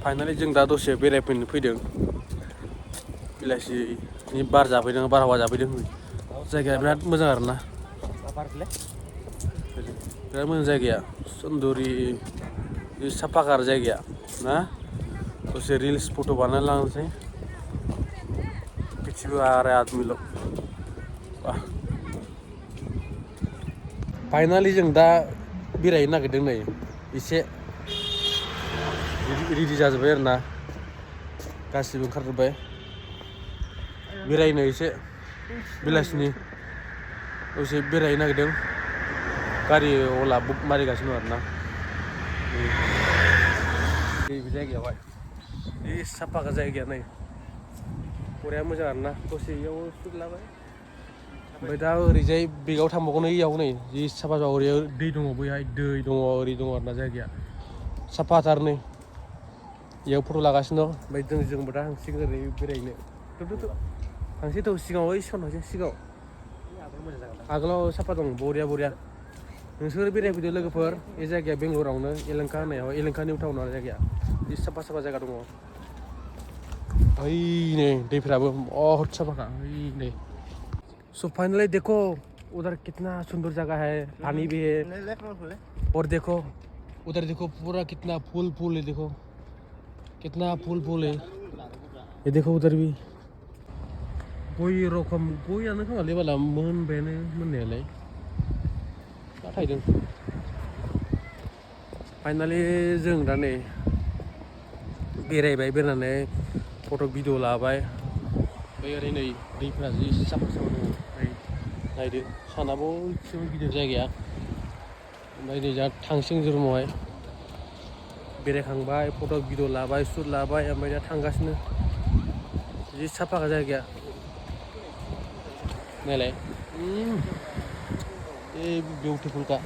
finally जों दा दसे बेरायफैनो फैदों बेलासिनि बार जाफैदों बारहावा जाफैदों जायगाया बिराद मोजां आरोना बिराद मोजां जायगाया सुन्दुरि साफाकार जायगाया ना दसे रिल्स फट' बानायना लांनोसै पृथ्वी आरो आदमी लोग फाइनालि जों दा बेरायनो नागिरदों नै एसे रेडि जाजोब्बाय आरोना गासिबो ओंखारजोब्बाय बेरायनो एसे बेलासिनि दसे बेरायनो नागिरदों गारि अला बुक मारिगासिनो आरोना बे जायगायावहाय बे साफाका जायगाया नै बरिया मोजां आरोना दसे इयाव सुट लाबाय ओमफ्राय दा ओरैजाय बेगाव थांबावगोन इयाव नै जि साफा ओरै दै दङ बैहाय दै दङ ओरै दङ आरोना जायगाया साफाथार नै इयाव फट' लागासिनो दं ओमफ्राय जोंबो दा थांसिगोन ओरै बेरायनो थांसै थ' सिगाङाव सिगाङाव थांसै सिगाङाव आगोलाव साफा दं बरिया नोंसोर बेरायफैदो लोगोफोर बे जायगाया बेंगलरावनो एलेंखा होननायाव एलेंखा निउ टाउन आरो जायगाया जि साफा जायगा दङ ओइ नै दैफ्राबो बहुत साफाखा ओइ नै सो फाइनली देखो उधर कितना सुंदर जगह है पानी भी है और देखो उधर देखो पूरा कितना फूल है देखो कितना फूल है ये देखो उधर भी गय रखम गयानो खोमालै बाला मोनबायानो मोननायालाय दा थायदों फाइनालि जों दा नै बेरायबाय बेरायनानै फट' भिडिअ लाबाय ओमफ्राय ओरै नै दैफ्रा जि साफा दङ नायदो सानाबो एसेबां गिदिर जायगाया ओमफ्राय नै जा थांसिगोन जों रुमावहाय बेरायखांबाय फट' भिडिअ लाबाय सुट लाबाय ओमफ्राय दा थांगासिनो जि साफाका जायगाया नायलाय बिउटिफुलखा